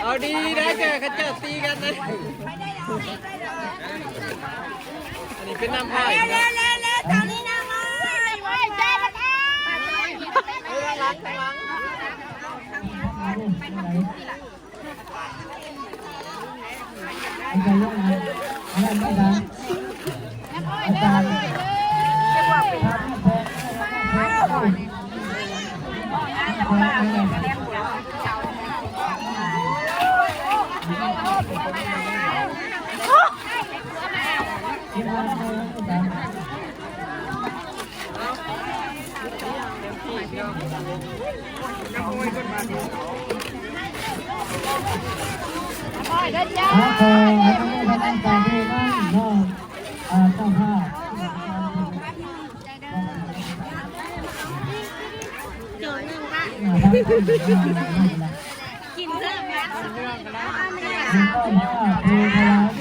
ເອົາດີໄດ້ແກ່ເຂົາເຈົ້າຕີກັນເດ້. ອັນນີ້ເປັນນ້ຳອ້ອຍເນາະ. ເລັວໆໆ ທາງນີ້ນ້ຳອ້ອຍ. ເອີ ຫຼັງໆ ຫຼັງໆ.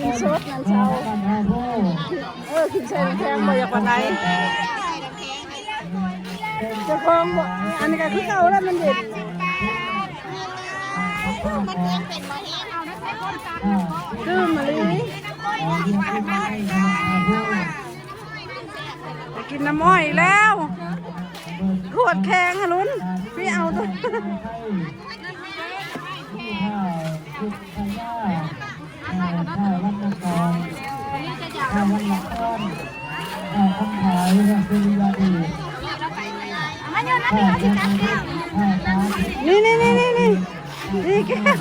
ກິນສດນັ້ນເຊົາ ເອີ ກິນໃສ່ນ້ຳແຂງບໍ່ຢາກປານໃດ. ເຈົ້າຂອງບໍ່ ອັນນີ້ກໍຄືເກົ່າແລ້ວ ມັນເຢັນ. ຕື່ມມາລີ ໄປກິນນ້ຳອ້ອຍແລ້ວ. ຂວດແຂງຫະລຸນ ໄປເອົາຕົວ ນີ້ໆໆໆໆ ນີ້ແກ້ວ.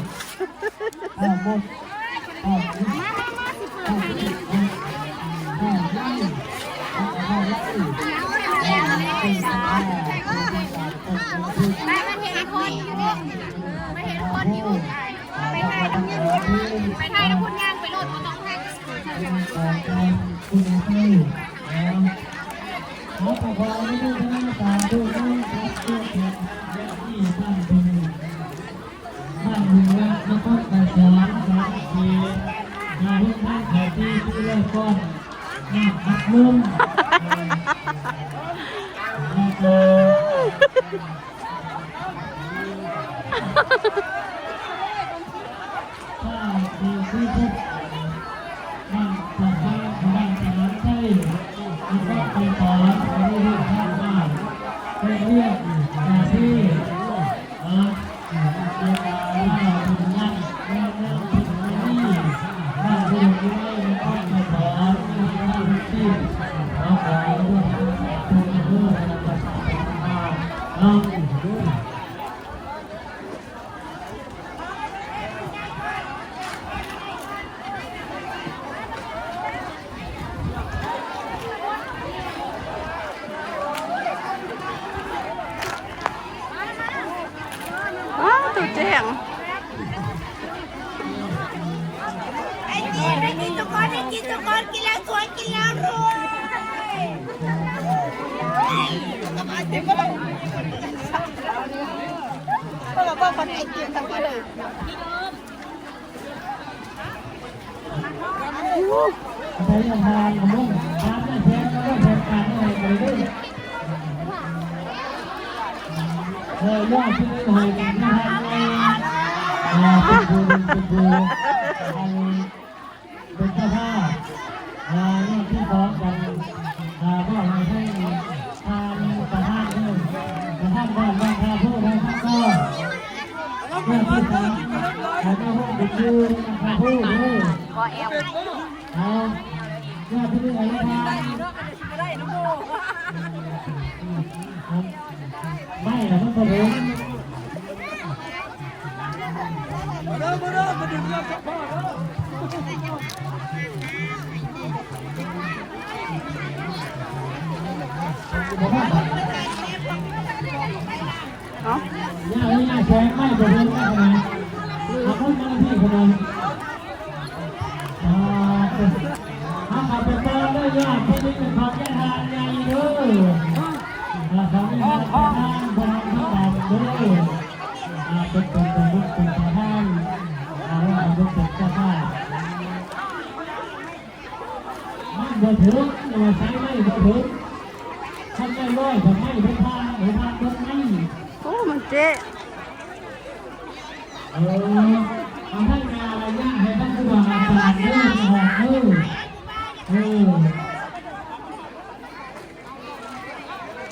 ບ້ານເມືອງນະຄອນໄກສອນ ສາມັກຄີ ນາໂຮງທານເຂົ້າຈີ່ ທີ່ເລີກກ້ອນ ນ້ຳອັດລົມ ແລ້ວກໍ ຂ້າທີ່ຄືພົບ ບ້ານປະຊາ ບ້ານສະຫານໄຊ ນະຄອນໄກສອນ ບໍລິເວນທາງບ້ານ ເຮັດວຽກ ກາເຟ ເນາະ. ອ້າວ ໂຕແຈ້ງ ໃຫ້ກິນ ໃຫ້ກິນທຸກຄົນ ໃຫ້ກິນທຸກຄົນ ກິນແລ້ວສວຍ ກິນແລ້ວລວຍ. ເພາະວ່າເບິ່ງມັນໃຫ້ກິນທັງເລີຍ. ເອີ ຍອດທີ່ໄດ້ໃຫ້ກັນນະ ເປັນຜູ້ ເປັນຜູ້ ເປັນເຈົ້າພາບ ອ່າ ຍອດທີ່ສອງກັນ ອ່າ ມອບໃຫ້ທາງ ທ່ານປະທານເດີ ປະທານບ້ານວັງທ່າໂພ ທ່ານ ຍອດທີ່ສາມ ໃຫ້ມາຮ່ວມເປັນໝູ່ວັງທ່າໂພເດີ. ເອົາ ຍອດທີ່ໜຶ່ງໃຫ້ທ່ານ ໄມ້ລະມັນບໍ່ເຖິງ. ເອົ້າ ຍ່າງ ຍ່າງແຊງໄມ້ບໍ່ເຖິງນະ ເອົາຄົນມາທີ່ຄົນນັ້ນ. ອ່າ ເອົາເຂົ້າໄປກ່ອນເດີ ຍາດເພິ່ນນີ້ເປັນຂອງຍາຍທ່ານໃຫຍ່ເດີ ອ່າ ຂອງຍາຍທ່ານ ຍາຍທ່ານບໍ່ຮັບທັງບາດເດີ ອ່າ ເປັນ ເປັນ ເປັນບຸດເປັນປະທານ ອ່າ ເປັນເຈົ້າພາບ ມັນບໍ່ເຖິງ ເອົາໃສ່ໄວ້ບໍ່ເຖິງ ຄັນໄດ້ຮ້ອຍ ຄັນໄມ້ບໍ່ຜ່ານ ບໍ່ຜ່ານເບິດໄມ້. ໂອ້ ມັນເຈະ. ເອີ ເອົາໃຫ້ງານໄລຍະໃຫ້ທ່ານຄູບາອາຈານເດີ ອອກເດີ ເອີ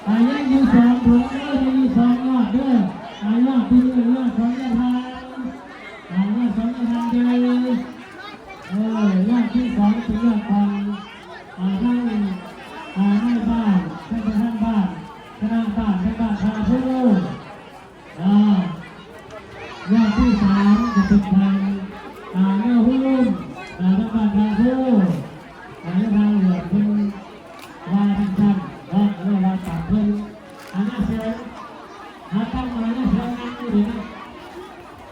ອາ ຍັງຢູ່ສອງຖົງເດີ ຍັງຢູ່ສອງຍອດເດີ ອາ ຍອດທີ່ໜຶ່ງ ຍອດຂອງຍາທ່ານ ອາ ຍອດຂອງຍາທ່ານໃຫຍ່ ເອີ ຍອດທີ່ສອງເປັນຍອດຂອງ ອາ ທາງ ອາ ນາຍບ້ານ ທ່ານປະທານບ້ານ ຄະນະບ້ານ ທາງບ້ານທ່າພູ ອາ ຍອດທີ່ສາມກໍເປັນທາງ ອາ ແນວໂຮມ ອາ ທາງບ້ານທ່າພູ ອາ ທາງເຫຼືອເພິ່ນວ່າຈັ່ງຊັ້ນເນາະ ເອີ້ນວ່າຕາມເພິ່ນ ອາ ຍາເສນ ຫາຕັ້ງມາຍາເສນນັ່ງຢູ່ນີ້ນະ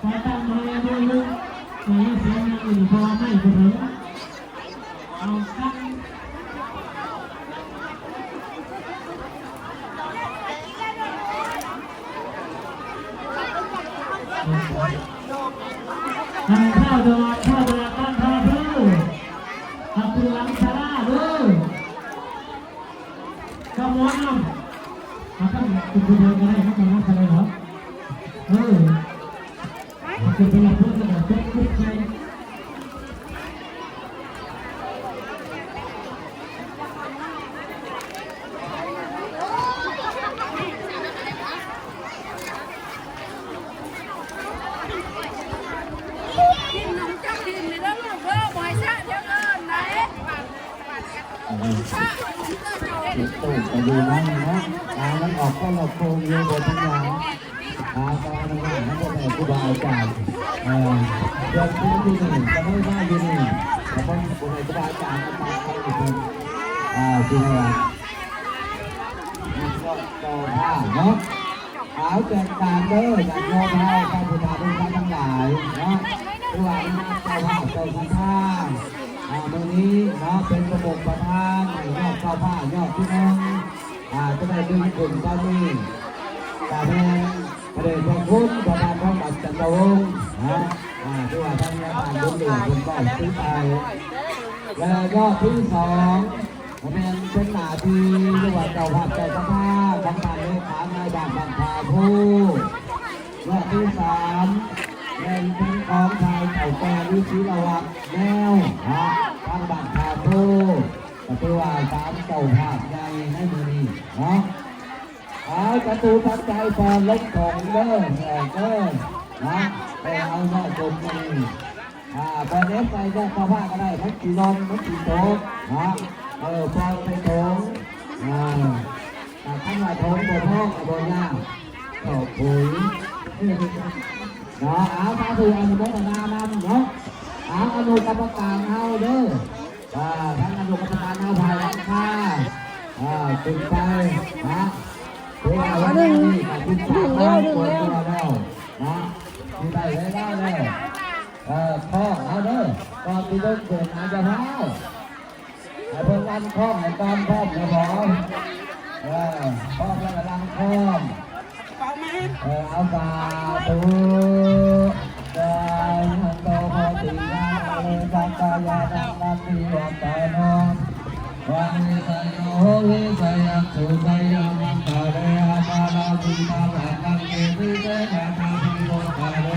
ຂໍຕັ້ງມາຍາເສນນັ່ງຢູ່ນີ້ ເພາະວ່າໄມ້ບໍ່ເຖິງ ເອົາຕັ້ງ ໃຫ້ທ້າວດອນ ທ້າວດອນຕັ້ງທ່າເດີ ເອົາຂຶ້ນຫຼັງສາລາເດີ ກະໝໍນຳ ເອົາຕັ້ງຂຶ້ນຜູ້ດຽວກໍໄດ້ ເຮົາກໍນັບກໍໄດ້ເນາະ ເອີ ເອົາຂຶ້ນໄປລະເພິ່ນກໍຕົກຄຸກໃສ່. ໂອ້ ກໍຢູ່ໃນເນາະ ອ່າ ມັນອອກຄົນລະໂຄງຢູ່ ບໍ່ທັນຫຍັງ. ອ່າ ຂໍອະນຸຍາດໃຫ້ພໍ່ແມ່ຄູບາອາຈານ ເອີ ເພິ່ນຢູ່ນີ້ ກໍໄດ້ມາຢູ່ນີ້ ແຕ່ເພິ່ນບໍ່ໃຫ້ຄູບາອາຈານມາຕັ້ງໃຫ້ເພິ່ນ ອ່າ ຊິໃຫ້ວ່າ ເຈົ້າພາບເນາະ ເອົາແຈກການເດີ ຍາດໂຍມເຮົາ ພະພຸດທະບລິສັດທັງຫຼາຍເນາະ ຄືວ່າເຈົ້າພາບເຈົ້າສັດທາ ອ່າ ມື້ນີ້ເນາະ ເປັນປະມຸກປະທານໃຫ້ຍອດເຈົ້າພາບຍອດທີໜຶ່ງ ອ່າ ຈະໄດ້ດຶງຂຶ້ນຕອນນີ້ ກະແມ່ນພະເດດພະຄຸນ ພະບາດທອງບາດຈັນທະວົງ ເນາະ ອ່າ ຄືວ່າທາງແມ່ບ້ານບຸນເຫຼືອເພິ່ນກໍຕິດໄປ ແລະ ຍອດທີສອງ ກະແມ່ນເປັນໜ້າທີ່ ຫຼືວ່າເຈົ້າພາບເຈົ້າສັດທາຂອງທ່ານເລຂານາຍບ້ານບ້ານທ່າພູ ຍອດທີສາມ ແມ່ນເປັນຂອງທ່ານເຖົ້າແກ່ ຫຼື ສີລະວັດ ແນວ ເນາະ ທາງບ້ານທ່າພູ ກໍຖືວ່າສາມເຈົ້າພາບໃຫຍ່ໃນມື້ນີ້ເນາະ ເອົາ ຈະຕູທັນໃຈ ເປີດລົງຖົງເດີ ເອີ ເດີ ນະ ເອີ ເອົາເນາະ ສົມມື້ນີ້ ອ່າ ເປີດເອັດໃສ່ເຈົ້າພາບກໍໄດ້ ມັນຊິຫຼົ່ນ ມັນຊິຕົກ ນະ ເອີ ເປີດໃສ່ຖົງ ອ່າ ຖ້າຄັນວ່າຖົງບໍ່ພໍກໍບໍ່ຍາກ ຂອບຄຸນ ເນາະ ເອົາ ສາທຸ ອະນຸໂມທະນານຳເນາະ ເອົາ ອະນຸກຳມະການເຮົາເດີ ອ່າ ທາງອະນຸກຳມະການເຮົາ ຝ່າຍຫຼັງຄາ ອ່າ ຂຶ້ນໄປ ນະ ຖືວ່າວັນນີ້ກໍຂຶ້ນໄປ ໜຶ່ງແລ້ວ ໜຶ່ງແລ້ວ ນະ ຊິໄດ້ເວລາແລ້ວ ເອີ ຂໍເອົາເດີ ກ່ອນຊິລົງເປີດໜ້າຈະພາວ ໃຫ້ເພິ່ນລັນຄ້ອງໃຫ້ກ່ອນ ພ້ອມແລ້ວບໍ່? ເອີ ພ້ອມແລ້ວກໍລັນຄ້ອງ ເອີ ເອົາ ສາທຸ ຈາຍັງໂຕໂພຕິຍາມະເລ ສັກກາຍານັງ ນັດຖິວັດຕານັງ ວາເວສະໂຍ ໂຫເວສະຍັງ ສຸໄຊຍະມັງຄະເລ ອາມາລະວິມາລະທັງ ເກຕິເສນະທັງ ວິໂມກຂະເລ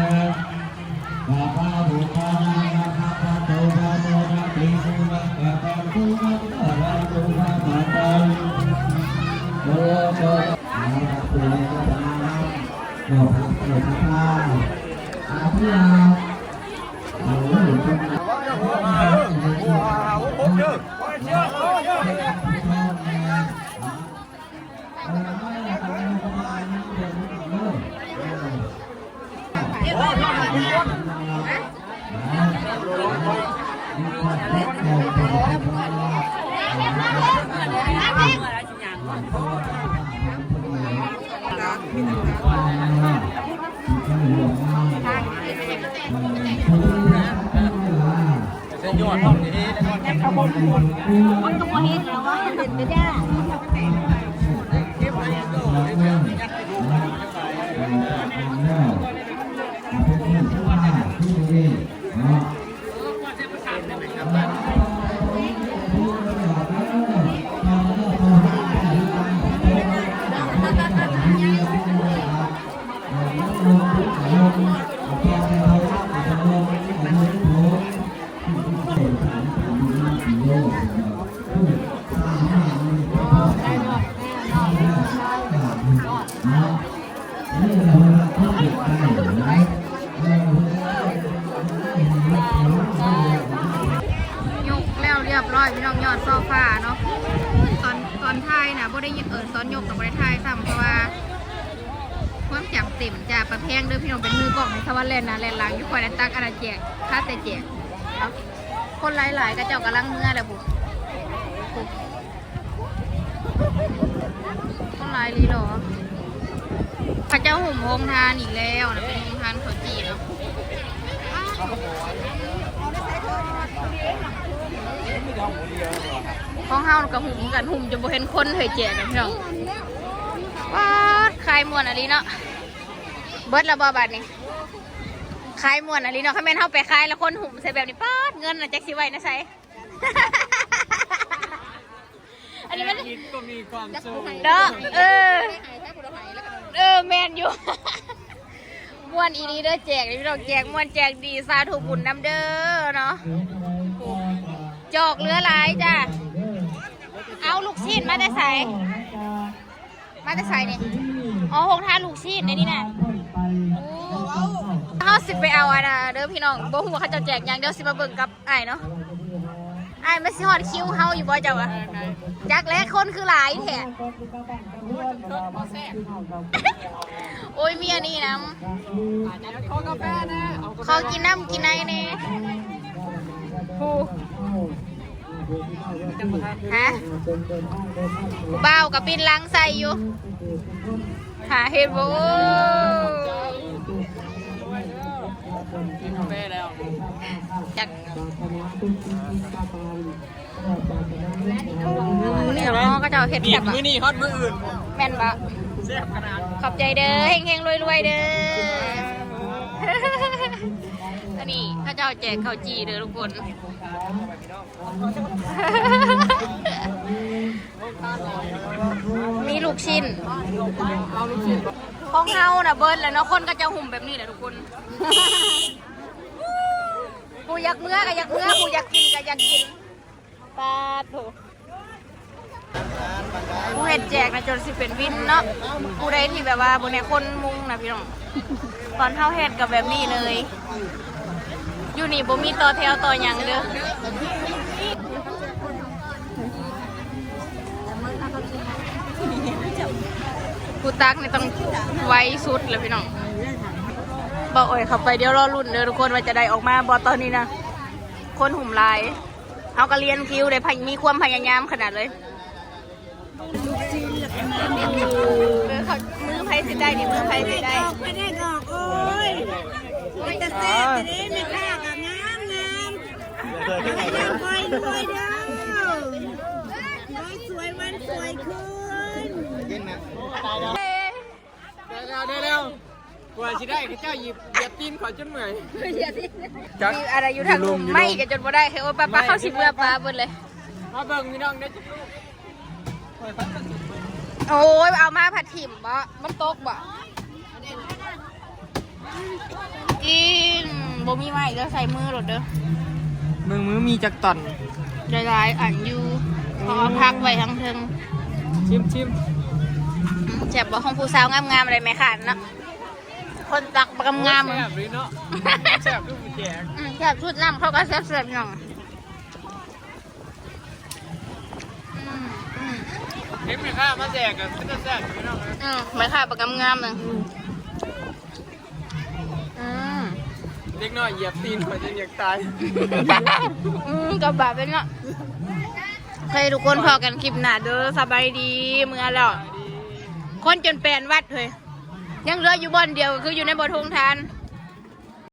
ຍົກແລ້ວຮຽບຮ້ອຍ ພີ່ນ້ອງ ຍອດໂຊຟາເນາະ. ຕອນ ຕອນຖ່າຍນະບໍ່ໄດ້ຍິນ ເອີ ຕອນຍົກກໍບໍ່ໄດ້ຖ່າຍຊ້ຳ ເພາະວ່າຄວາມຈຳເຕັມ. ຈ້າ ປາແພງເດີພີ່ນ້ອງ ເປັນມືກ້ອງໃນສະຫວັນແລ່ນໜ້າແລ່ນຫຼັງຢູ່ ຂ້ອຍແຕ່ຕັກ ອັນນັ້ນແຈກ ຄາແຕ່ແຈກເນາະ. ຄົນຫຼາຍໆ ເຂົາເຈົ້າກຳລັງເມືອແລ້ວພຸ້ນ. ຄົນຫຼາຍອີ່ຫຼີເນາະ. ເຂົາເຈົ້າຫຸ້ມໂຮງທານອີກແລ້ວນະ ເປັນໂຮງທານເຂົ້າຈີ່ເນາະ. ຂອງເຮົາກໍຫຸ້ມກັນ ຫຸ້ມຈົນບໍ່ເຫັນຄົນເຮີ້ຍແຈກນະພີ່ນ້ອງ. ປາດ ຂາຍມ່ວນອີ່ຫຼີເນາະ. ເບິດແລ້ວບໍ່ບາດນີ້? ຂາຍມ່ວນອີ່ຫຼີເນາະ. ຄັນແມ່ນເຮົາໄປຂາຍແລ້ວຄົນຫຸ້ມໃສ່ແບບນີ້ ປາດ ເງິນນະ ຈັກຊິໄວ້ນະໃສ. ອັນນີ້ມັນ ແຕ່ຄິດກໍມີຄວາມສຸກເນາະ. ເອີ ເອີ ແມ່ນຢູ່. ມ່ວນອີ່ຫຼີເດີ ແຈກນີ້ພີ່ນ້ອງ ແຈກມ່ວນແຈກດີ ສາທຸບຸນນຳເດີເນາະ. ຈອກເຫຼືອຫຼາຍຈ້າ. ເອົາລູກຊີ້ນມາແຕ່ໃສ? ມາແຕ່ໃສນີ້? ອໍ ໂຮງທານລູກຊີ້ນໃນນີ້ນະ. ໂອ້ ເຮົາຊິໄປເອົາອັນນະເດີພີ່ນ້ອງ ບໍ່ຮູ້ວ່າເຂົາເຈົ້າແຈກຫຍັງ ດຽວຊິມາເບິ່ງກັບອ້າຍເນາະ. ອ້າຍ ມັນຊິຮອດຄິວເຮົາຢູ່ບໍ່ເຈົ້າວ່າ? ຈັກແຫຼະ ຄົນຄືຫຼາຍແທ້. ໂອ້ຍ ມີອັນນີ້ນຳ ຂໍກາແຟແດ່ ຂໍກິນນ້ຳກິນໃນແດ່. ຜູ້ ຮະ ຜູ້ບ່າວກໍປິ່ນຫຼັງໃສ່ຢູ່ ຫາເຫັນບໍ່? ໂອ້ ກິນກາແຟແລ້ວ ຈັກ ນີ້ເນາະ ເຂົາເຈົ້າເຮັດແຊບ ມື້ນີ້ຮອດມື້ອື່ນ ແມ່ນບໍ່? ແຊບຂະໜາດ. ຂອບໃຈເດີ ເຮັງໆ ລວຍໆ ເດີ. ອັນນີ້ເຂົາເຈົ້າແຈກເຂົ້າຈີ່ເດີທຸກຄົນ. ມີລູກຊິ້ນ ຂອງເຮົານະເບິດແລ້ວເນາະ. ຄົນກໍຈະຫຸ້ມແບບນີ້ແຫຼະທຸກຄົນ ຜູ້ຢາກເມືອກໍຢາກເມືອ ຜູ້ຢາກກິນກໍຢາກກິນ. ປາດໂທ້ ຜູ້ເຮັດແຈກນະຈົນຊິເປັນວິນເນາະ. ຜູ້ໃດທີ່ແບບວ່າບໍ່ແມ່ນຄົນມຸງນະພີ່ນ້ອງ ຕອນເຮົາເຮັດກໍແບບນີ້ເລີຍ. ຢູ່ນີ້ບໍ່ມີຕໍ່ແຖວຕໍ່ຫຍັງເດີ ຜູ້ຕັກນີ້ຕ້ອງໄວສຸດແຫຼະພີ່ນ້ອງ. ບໍ່ ໂອ້ຍ ເຂົ້າໄປ ດຽວລໍລຸ້ນເດີທຸກຄົນ ວ່າຈະໄດ້ອອກມາບໍ່. ຕອນນີ້ນະ ຄົນຫຸ້ມຫຼາຍ ເຮົາກໍລຽນຄິວໄດ້ ພະ ມີຄວາມພະຍາຍາມຂະໜາດເລີຍ. ເອີ ເຂົາ ມືໃຜຊິໄດ້ນີ້ ມືໃຜຊິໄດ້ ໄປໄດ້ດອກ. ໂອ້ຍ ເປັນຕາແຊບແທ້ເດ້ ແມ່ຄ້າກໍງາມໆ ໃຫ້ລວຍໆ ເດີ ສວຍວັນສວຍຄືນ. ໄດ້ແລ້ວ ໄດ້ແລ້ວ ກວ່າຊິໄດ້ ເຂົາເຈົ້າຢຽບ ຢຽບຕີນຂ້ອຍຈົນເມື່ອຍ. ຈັກ ຢູ່ອັນໃດ ຢູ່ທາງລຸ່ມ ຢູ່ລຸ່ມ ໄມ້ກໍຈົນບໍ່ໄດ້. ໂອ້ຍ ປະ ປະ ເຂົາຊິເມືອປະເບິດເລີຍ. ມາເບິ່ງພີ່ນ້ອງເດີ ຈັກລູກ. ໂອ້ຍ ເອົາມາພັດຖິ້ມບໍ ມັນຕົກບໍ? ກິນ ບໍ່ມີໄມ້ເດີ ໃສ່ມືໂລດເດີ. ເບິ່ງມືມີຈັກຕອນ ຫຼາຍໆ ອັນຢູ່ ເຂົາເອົາຜັກໄວ້ທາງເທິງ. ຊິມໆ ອືມ ແຊບບໍ່? ຂອງຜູ້ສາວງາມໆ ໄດ້ແມ່ຄ້າເນາະ ຄົນຕັກບັກງາມໆ. ໂອ້ຍ ແຊບເລີຍເນາະ ແຊບຄືຜູ້ແຈກ. ອືມ ແຊບສຸດ ນ້ຳເຂົາກໍແຊບໆ ພີ່ນ້ອງ. ອືມ ອືມ ເຫັນແມ່ຄ້າມາແຈກກໍຄືຈະແຊບຢູ່ເນາະ. ອືມ ແມ່ຄ້າບັກງາມໆ ນະ. ອືມ ອືມ ເດັກນ້ອຍຢຽບຕີນຂ້ອຍຈົນຢາກຕາຍ. ອືມ ກໍບາບເລີຍເນາະ. ໂອເຄ ທຸກຄົນ ພໍ້ກັນຄລິບໜ້າເດີ. ສະບາຍດີ ເມືອແລ້ວ. ຄົນຈົນແປນວັດເຮີ້ຍ ຍັງເຫຼືອຢູ່ບ່ອນດຽວ ກໍຄືຢູ່ໃນບ່ອນໂຮງທານ.